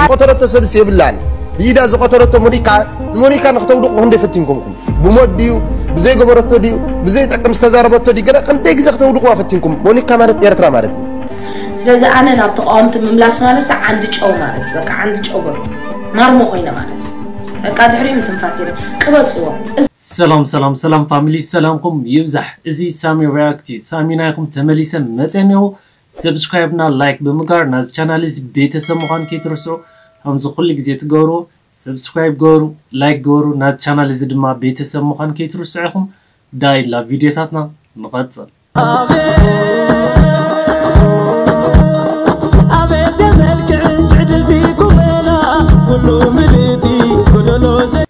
ዝቆተረቶ ሰብስ የብላን። ብኢዳ ዝቆተረቶ ሞኒካ፣ ንሞኒካ ንክተውድቑ ክንደይ ፈቲንኩም ኢኹም? ብሞት ድዩ? ብዘይገበረቶ ድዩ? ብዘይጠቅም ዝተዛረበቶ ድዩ? ገለ ክንደይ ግዜ ክተውድቑዋ ፈቲንኩም? ሞኒካ ማለት ኤርትራ ማለት እዩ። ስለዚ ኣነ ናብ ተቃወምቲ ምምላስ ማለት ዓንዲ ጨው ማለት እዩ። በቃ ዓንዲ ጨው በሉ። ማርሞ ኮይነ ማለት እዩ። በቃ ድሕሪኡ ምትንፋስ የለን። ቅበጽዎ። ሰላም ሰላም ሰላም ፋሚሊ፣ ሰላምኩም ይብዛሕ። እዚ ሳሚ ሪያክት እዩ። ሳሚ ናይኩም ተመሊሰ መፅአ እኒኦ። ሰብስክራይብ እና ላይክ ብምግባር ናዚ ቻናል እዚ ቤተሰብ ምዃን ከይትርስዑ። ከምዚ ኩሉ ግዜ ትገብርዎ ሰብስክራይብ ገበሩ፣ ላይክ ገበሩ። ናዚ ቻናል እዚ ድማ ቤተሰብ ምዃን ከይትርስዑ ኢኹም። ዳይ ላብ ቪድዮታትና ንቐጽል። ኣቤት የመልክዕ ትዕድልቲ ቁመና ኩሉ ምልእቲ ጎደሎ ዘ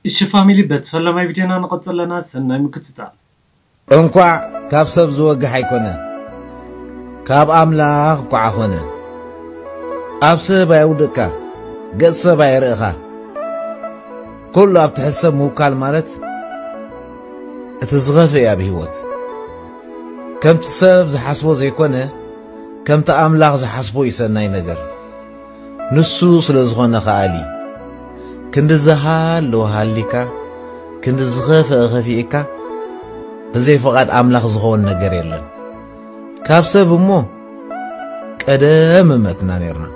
እሺ ፋሚሊ፣ በቲ ፈለማይ ቪድዮና ንቐጽል ኣለና። ሰናይ ምክትታል። እንኳዕ ካብ ሰብ ዝወግሕ ኣይኮነ፣ ካብ ኣምላኽ እኳዓ ኾነ። ኣብ ሰብ ኣየውድቕካ፣ ገጽ ሰብ ኣየርእኻ። ኩሉ ኣብ ትሕቲ ሰብ ምውካል ማለት እቲ ዝኸፍእ እዩ ኣብ ህይወት። ከምቲ ሰብ ዝሓስቦ ዘይኮነ፣ ከምቲ ኣምላኽ ዝሓስቦ እዩ ሰናይ ነገር። ንሱ ስለ ዝኾነ ከኣሊ። ክንዲ ዝሃለወ ሃሊካ፣ ክንዲ ዝኸፍአ ኸፊእካ፣ ብዘይ ፍቓድ ኣምላኽ ዝኸውን ነገር የለን። ካብ ሰብ እሞ ቀደም እመትና ኔርና።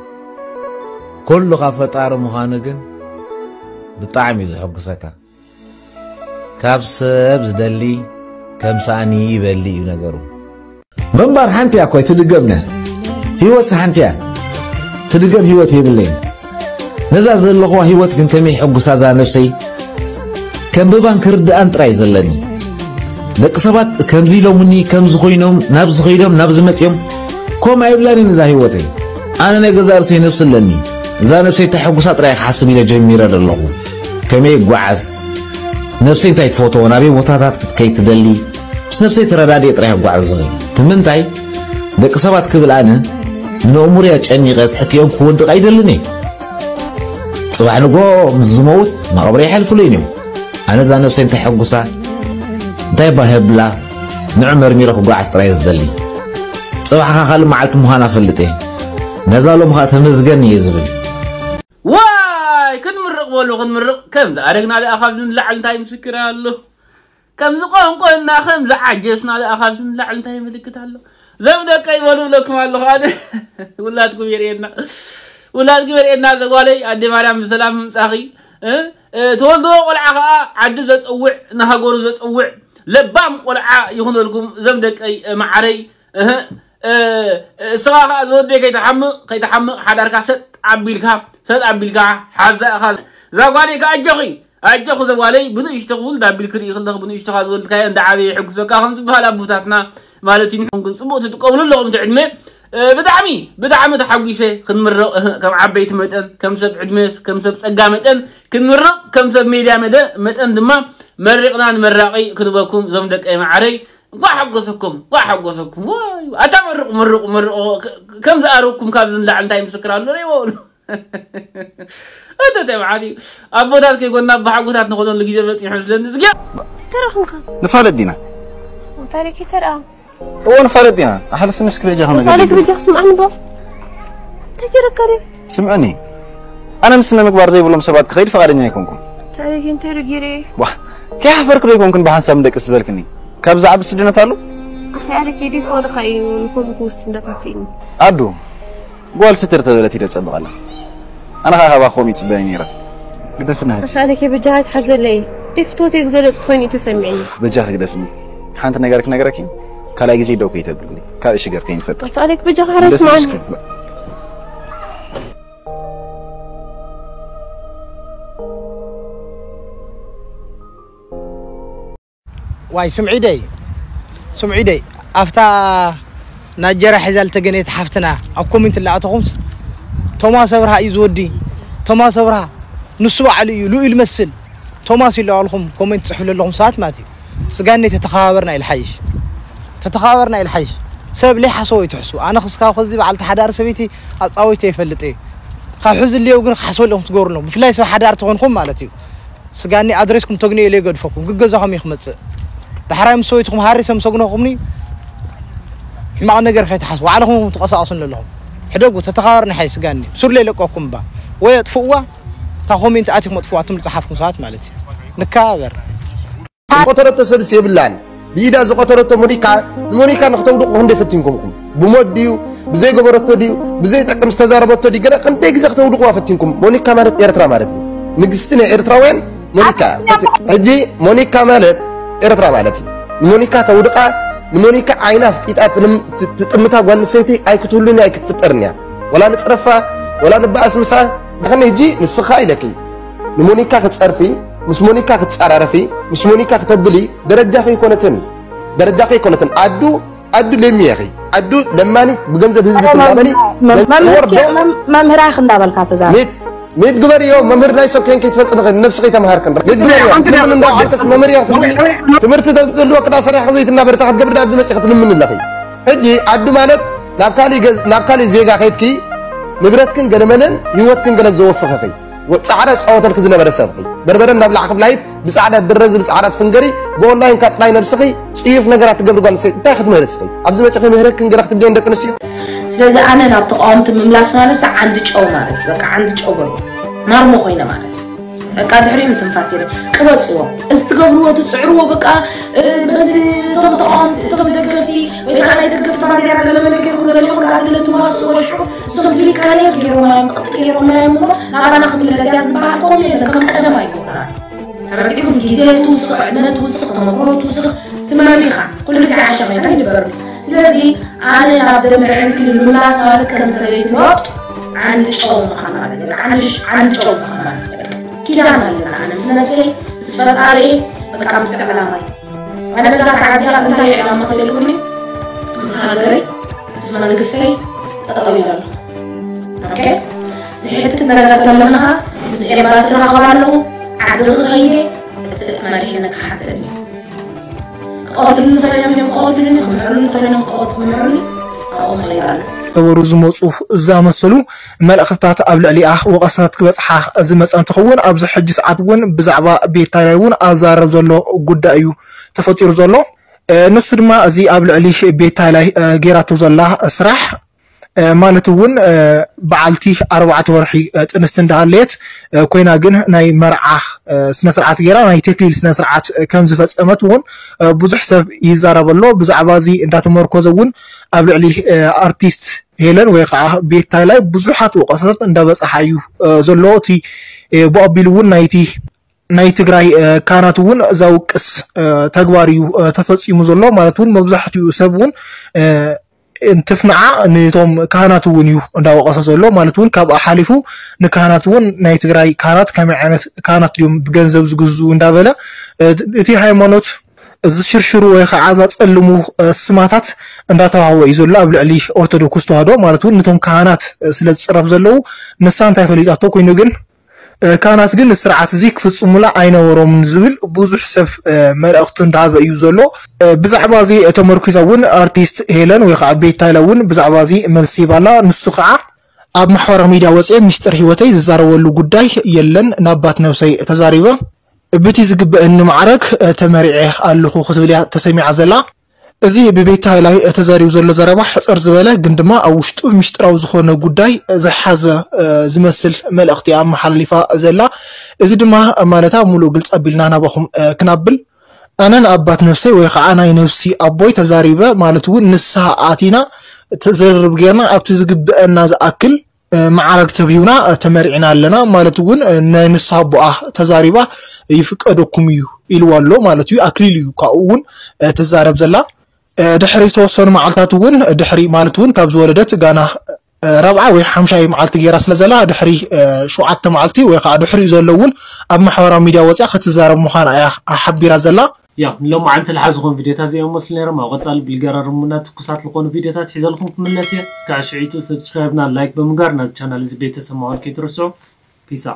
ኩሉ ካብ ፈጣሪ ምዃኑ ግን ብጣዕሚ እዩ ዘሐጉሰካ። ካብ ሰብ ዝደሊ ከም ሳእኒ ይበሊ እዩ ነገሩ። ምንባር ሓንቲ እያ እኮ ኣይትድገምነ። ህይወትሲ ሓንቲ እያ። ትድገም ህይወት የብለይን። ነዛ ዘለኹዋ ህይወት ግን ከመይ ይሕጉሳ እዛ ነብሰይ? ከንብባን ክርድኣን ጥራይ ዘለኒ። ደቂ ሰባት ከምዚ ኢሎምኒ፣ ከምዚ ኮይኖም፣ ናብዚ ከይዶም፣ ናብዚ መፅዮም። ከምኡ ኣይብላንን እዛ ህይወተይ። ኣነ ናይ ገዛእ ርእሰይ ነብሲ ኣለኒ። እዛ ነብሰይ ተሐጉሳ ጥራይ ክሓስብ ኢለ ጀሚረ ዘለኹ። ከመይ ይጓዓዝ? ነብሰይ እንታይ ትፈትዎ? ናበይ ቦታታት ክትከይድ ትደሊ? ምስ ነብሰይ ተረዳድየ ጥራይ ክጓዓዝ ዝኽእል። ትምንታይ? ደቂ ሰባት ክብል ኣነ ንነእሙርያ ጨኒቐ ትሕቲኦም ክወድቕ ኣይደልን እየ። ጽባሕ ንግሆ ምስ ዝመውት መቐብረይ ይሓልፉለይ እዮም። ኣነ እዛ ነብሰይ እንታይ ሕጉሳ እንታይ ባህ የብላ ንዑ መርሚረ ክጓዓዝ ጥራይ ዝደሊ። ጽባሕ ኸኣ ካልእ መዓልቲ ምዃና እፈልጥ እየ። ነዛ ሎም ኸኣ ተመስገን እየ ዝብል። ዋይ ክንምርቕ በሉ ክንምርቕ። ከምዚ ኣረግና ደኣ ካብዚ ንላዕሊ እንታይ ምስክር ኣሎ? ከምዚ ቆንቆና ከምዚ ዓጀስና ደኣ ካብዚ ንላዕሊ እንታይ ምልክት ኣሎ? ዘም ደቀይ በሉ እለኩም ኣለኹ ኣነ። ውላድኩም የርእየና፣ ውላድኩም የርእየና። ዘጓለይ ኣደ ማርያም ብሰላም ምምጻኺ። እ፣ እ፣ ተወልድዎ ቆልዓ ኸኣ ዓዲ ዘጽውዕ ንሃገሩ ዘጽውዕ ለባም ቆልዓ ይኹነልኩም። ዘም ደቀይ፣ እ፣ መዓረይ። እህ፣ እ፣ እ፣ እስኻ ኸኣ ዝወደይ ከይትሓምቕ ከይትሓምቕ ሓዳርካ ሰጥ ኣቢልካ ሰጥ ኣቢልካ ሓዛ ኢኻ። እዛ ጓለይ ከኣ ኣጆኺ ኣጆኺ ዘጓለይ ብንእሽቶ ክውልድ ኣቢልኪ ርኢ ከለኺ ብንእሽቶኻ ዝወልድካዮ እንዳ ዓበየ ይሕጉሰካ ከም ዝበሃል ኣቦታትና ማለት እዩ። ንሕኩም ግን ጽቡቕ ትጥቀምሉ ኣለኹም እቲ ዕድመ። እ፣ ብጣዕሚ ብጣዕሚ ተሓጒሰ ክንምረቕ፣ እህ፣ ከም ዓበይቲ መጠን ከም ሰብ ዕድመ ከም ሰብ ጸጋ መጠን ክንምረቕ ከም ሰብ ሜድያ መደ- መጠን ድማ መሪቕና ንመራቒ ክንበኩም እዞም ደቀይ መዓረይ። እንኳዕ ሓጎሰኩም እንኳዕ ሓጎሰኩም። ዋይ ኣታ መርቑ መርቑ መርቑ። ከም ዝኣረኩም ካብዚ ንላዕሊ እንታይ ምስክር ኣሎ? ሪዎ ኣታ ተባዓት እዩ። ኣቦታት ከይኮንና ብሓጎታት ንኾነሉ ግዜ በፂሑ መስለኒ። እዝጊያ ተረኽንካ ንፋለጥ ዲና ታሪክ ተረኣ እዎ ንፋለጥ ዲና ኣሕልፍንስ ክበጃ ታሪክ ከመገ ብጃ ስምዓኒ ዶ እንታይ ገይረካ ድዩ ስምዕኒ ኣነ ንስነ ምግባር ዘይብሎም ሰባት ክኸይድ ፈቓደኛ ኣይኮንኩም ታሪክ እንታይ ርጊረ ዋ ከይሓፈርክ ዶ ኣይኮንክን ብሓንሳብ ንደቂ ዝበልክኒ ካብ ዝዓቢ ስድነት ኣሎ ኣኺ ኣለ ከይዲ ፈወድኻ እዩ ንኮም ክውስን ደፋፊእኒ ኣዱ ጓል ስትር ተበለት ኢደ ጸብቐላ ኣነ ኸዓ ካባኻ ከምኡ ይጽበ ነይረ ግደፍና ሕጂ ኣሳለኪ በጃኻ ይትሓዘለይ ደፍቶት እዩ ዝገለጽ ኮይኑ እዩ ተሰሚዕኒ በጃኺ ግደፍኒ ሓንቲ ነገር ክነግረኪ ካልኣይ ግዜ ደው ከይተብልኒ ካልእ ሽገር ከይንፈጥር ኣሳለኪ በጃኻ ሕራይ ስማዕኒ ዋይ ስምዒደይ ስምዒደይ ኣብታ ናጀራ ሒዛ ዝተገነየት ሓፍትና ኣብ ኮሜንት ላኣተኹምስ ቶማስ ኣብርሃ እዩ ዝወዲ ቶማስ ኣብርሃ ንሱ ባዕሉ እዩ ልኡ ይመስል ቶማስ ኢሉ ኣልኹም ኮሜንት ጽሕፍ ዘለኹም ሰባት ማለት እዩ ስጋኔ ተተኸባበርና ኢልሓይሽ ተተኸባበርና ኢልሓይሽ ሰብ ለይሓሰቦ ይትሕሱ ኣነ ክስካብ ከዚ በዓልቲ ሓዳር ሰበይቲ ኣጻወይተ ይፈልጥ እየ ካብ ሕዚ ልየው ግን ክሓሰበለኹም ትገብሩ ኣለኹም ብፍላይ ሰብ ሓዳር ተኾንኹም ማለት እዩ ስጋኒ ኣድሬስኩም ተግንዮ ኢለ ይገድፈኩም ግገዛኹም እዩ ክመጽእ ዳሕራይ ምስ ሰበይትኹም ሃሪሰ ምስ ኣግነኹምኒ ሕማቕ ነገር ከይትሓስቡ ባዕልኹም ትቐሳቐሱ ኣለኹም ሕደጉ ተተኻባርኒ ሓይ ስጋኒ ሱር ለይለቀኩም እባ ወይ ኣጥፍእዋ፣ እታ ኮሜንት ኣቲኹም ኣጥፍዋ፣ ኣቱም ዝጸሓፍኩም ሰባት ማለት እዩ። ንከባበር። ዝቆተረቶ ሰብስ የብላን። ብኢዳ ዝቆተረቶ ሞኒካ፣ ንሞኒካ ንክተውድቑ ክንደይ ፈቲንኩምኩም? ብሞት ድዩ? ብዘይገበረቶ ድዩ? ብዘይጠቅም ዝተዛረበቶ ድዩ? ገለ ክንደይ ግዜ ክተውድቑዋ ፈቲንኩም? ሞኒካ ማለት ኤርትራ ማለት እዩ። ንግስቲ ናይ ኤርትራውያን ሞኒካ። ሕጂ ሞኒካ ማለት ኤርትራ ማለት እዩ። ንሞኒካ ተውድቓ፣ ንሞኒካ ዓይና ፍጢጣ ትልም- ት- ትጥምታ ጓል ኣንስተይቲ ኣይክትህሉን እያ፣ ኣይክትፍጠርን እያ። ወላ ንጽረፋ፣ ወላ ንበኣስ ምሳ፣ ንኸኒ ሕጂ ንስኻ ኢለኪ። ንሞኒካ ክትጸርፊ፣ ምስ ሞኒካ ክትጻራረፊ፣ ምስ ሞኒካ ክተብሊ ደረጃኺ ኣይኮነትን። ደረጃኺ ኣይኮነትን። ኣዱ ኣዱ ለሚ ኢኺ። ኣዱ ለማኒት ብገንዘብ ህዝቢ ትላበኒ። ወርዶ መምህራይ ክንዳበልካ ተዛር ሚት ሚት ግበርዮ። መምህር ናይ ሰብ ከይን ከይትፈልጥ ንኸ ነብሲ ከይተምሃርክን። ሚት ግበርዮ። እንዳዓልከስ መምህር እያ ክትብልኒ። ትምህርቲ ተዝህልወ ክዳ ሰሪሕኺ ዘይትናበሪ እንታይ ክትገብሪ ዳ ኣብዚ መጺኺ ትልምኒ ኣለኺ። ሕጂ ኣዱ ማለት ናብ ካሊእ ገዝ- ናብ ካሊእ ዜጋ ከይድኪ ንብረትክን ገለመለን ህይወትክን ገለ ዘወፍኸኺ። ወ- ጻዕዳ ትጻወተልኪ ዝነበረ ሰብኺ። በርበረ እንዳብላዕኪ ብላይፍ ብጻዕዳ ትድረዚ ብጻዕዳ ትፍንገሪ ብኦንላይንካ ጥራይ ነብስኺ ጽዩፍ ነገራት ትገብሪ ጓል ኣንስተይቲ እንታይ ክትምህሪ እስኺ? ኣብዚ መጺኺ ምህረክን ገለ ክትብልየን ደቂ ኣንስትዮ? ስለዚ ኣነ ናብ ተቃወምቲ ምምላስ ማለት ዓንዲ ጨው ማለት እዩ። በቃ ዓንዲ ጨው በሉ። ማርሞ ኮይነ ማለት እዩ። በቃ ድሕሪኡ ምትንፋስ የለ። ቅበጽዎ። እዚ ትገብርዎ ትጽዕርዎ በቃ እ፣ በዚ እቶም ተቃወምቲ እቶም ደገፍቲ ወይ ከዓ ናይ ደገፍቲ ባንዴራ ገለመለ ገይርኩም ገሊኹም ከዓ ገለ ትዋስዎ ሽዑ እሶም ትሊካኔር ገይሮም እዮም ጸቕጢ ገይሮም እዮም እሞ ናባና ክትምለስ እያ ዝበሃል ከምኡ የለን። ከም ቀደም ኣይኮነን። ተረዲእኩም? ግዜ ትውስኽ፣ ዕድመ ትውስኽ፣ ተመክሮ ትውስኽ፣ ትመሪኻ ኩሉ ግዜ ዓሻ ኮይንካ ይንበር። ስለዚ ኣነ ናብ ደንበ ዕንክሊል ምምላስ ማለት ከም ሰበይቲ ሎጥ ዓንዲ ጨው ምዃን ማለት እዩ። ዓንዲ ሽ- ዓንዲ ጨው ምዃን ማለት እዩ። በቃ ኪዳን ኣለና። ኣነ ምስ ነብሰይ ምስ ፈጣሪኤ በቃ ምስ ዕላማይ ኣነ እዛ ሰዓት እዚኣ እንታይ እዩ ዕላማ ክትልኩኒ ምስ ሃገረይ ምስ መንግስተይ ጠጠው ኢለ ኣለኹ። ኦኬ ዝሕትት ነገር ተለና ምስ ኤምባሲ ራኸብ ኣለኹ። ዓዲ ክኸይደ እቲ መሪሕነት ክሓተኒ እዩ። ክቐትሉኒ እንተኾይኖም እዮም ክቐትሉኒ፣ ክምሕሩኒ እንተኾይኖም ክቐት- ክምሕሩኒ ኣብኡ ክኸይድ ኣለኹ። ነበሩ ዝመፁ ዝኣመሰሉ መልእኽትታት ኣብ ልዕሊኣ ወቐሳታት ክበፅሓ ዝመፀ እንትኸውን ኣብዚ ሕጂ ሰዓት እውን ብዛዕባ ቤት ታይላይ እውን ኣዛረብ ዘሎ ጉዳይ እዩ ተፈጢሩ ዘሎ። ንሱ ድማ እዚ ኣብ ልዕሊ ቤት ታይላይ ጌራቶ ዘላ ስራሕ ማለት እውን በዓልቲ ኣርባዕተ ወርሒ ጥንስቲ እንዳሃለየት ኮይና ግን ናይ መርዓ ስነስርዓት ጌራ ናይ ተክሊል ስነስርዓት ከም ዝፈፀመት እውን ብዙሕ ሰብ ይዛረብ ኣሎ። ብዛዕባ እዚ እንዳተመርኮዘ እውን ኣብ ልዕሊ ኣርቲስት ሄለን ወይ ከዓ ቤት ታይላይ ብዙሓት ወቀሳታት እንዳበፅሓ እዩ ዘሎ። እቲ ብኣቢሉ እውን ናይቲ ናይ ትግራይ ካህናት እውን ዘውቅስ ተግባር እዩ ተፈፂሙ ዘሎ። ማለት እውን መብዛሕትኡ ሰብ እውን እንትፍንዓ ንቶም ካህናት እውን እዩ እንዳወቀሰ ዘሎ። ማለት እውን ካብኣ ሓሊፉ ንካህናት እውን ናይ ትግራይ ካህናት ከመይ ዓይነት ካህናት ድዮም ብገንዘብ ዝግዝኡ እንዳበለ እቲ ሃይማኖት ዝሽርሽሩ ወይ ከዓ ዘፀልሙ ስማታት እንዳተዋህወ እዩ ዘሎ ኣብ ልዕሊ ኦርቶዶክስ ተዋህዶ። ማለት እውን ነቶም ካህናት ስለ ዝፅረፍ ዘለዉ ንሳ እንታይ ፈሊጣቶ ኮይኑ ግን ካህናት ግን ስርዓት እዚ ክፍፅሙላ ኣይነበሮምን ዝብል ብዙሕ ሰብ መልእኽቱ እንዳሃበ እዩ ዘሎ። ብዛዕባ እዚ ተመርኪዛ እውን ኣርቲስት ሄለን ወይ ከዓ ቤት ታይላ እውን ብዛዕባ እዚ መልሲ ይባላ። ንሱ ከዓ ኣብ ማሕበራዊ ሚድያ ወፅኤ ሚስጥር ህይወተይ ዝዛረበሉ ጉዳይ የለን፣ ናባት ነብሰይ ተዛሪበ ብቲ ዝግበአኒ ማዕረግ ተመሪዐ ኣለኹ ክትብል እያ ተሰሚዓ ዘላ። እዚ ብቤት ታይላይ ተዛሪቡ ዘሎ ዘረባ ሕፅር ዝበለ ግን ድማ ኣብ ውሽጡ ሚስጥራዊ ዝኾነ ጉዳይ ዝሓዘ ዝመስል መልእኽቲ ኣመሓላሊፋ ዘላ። እዚ ድማ ማለታ ሙሉእ ግልፂ ኣቢልና ናባኹም ክናብል ኣነን ኣባት ነፍሰይ ወይ ከዓ ናይ ነፍሲ ኣቦይ ተዛሪበ ማለት እውን ንስሓ ኣቲና ዝርርብ ጌርና ኣብቲ ዝግበአና ዝኣክል ማዕረግ ተብሂውና ተመሪዕና ኣለና ማለት እውን ናይ ንስሓ ኣቦኣ ተዛሪባ ይፍቀደኩም እዩ ኢልዋ ኣሎ ማለት እዩ። ኣክሊል እዩ ካብኡ እውን ትዛረብ ዘላ። ድሕሪ ዝተወሰኑ መዓልታት እውን ድሕሪ ማለት እውን ካብ ዝወለደት ጋና ረብዓ ወይ ሓምሻይ መዓልቲ ገይራ ስለ ዘላ ድሕሪ ሸውዓተ መዓልቲ ወይ ከዓ ድሕሪኡ ዘሎ እውን ኣብ ማሕበራዊ ሚድያ ወፅያ ክትዛረብ ምዃና እያ ሓቢራ ዘላ። ያው ንሎማዓንቲ ዝሓዝኹም ቪዲዮታት እዚኦም መስሉ ነይሮም። ኣብ ቀፃሊ ብልገራርሙና ትኩሳት ዝኾኑ ቪዲዮታት ሒዘልኩም ክምለስ እየ። እስካዕ ሽዒቱ ሰብስክራይብና ላይክ ብምግባር ናዚ ቻናል እዚ ቤተሰብ ምዃን ከይትርስዑ። ፒስ።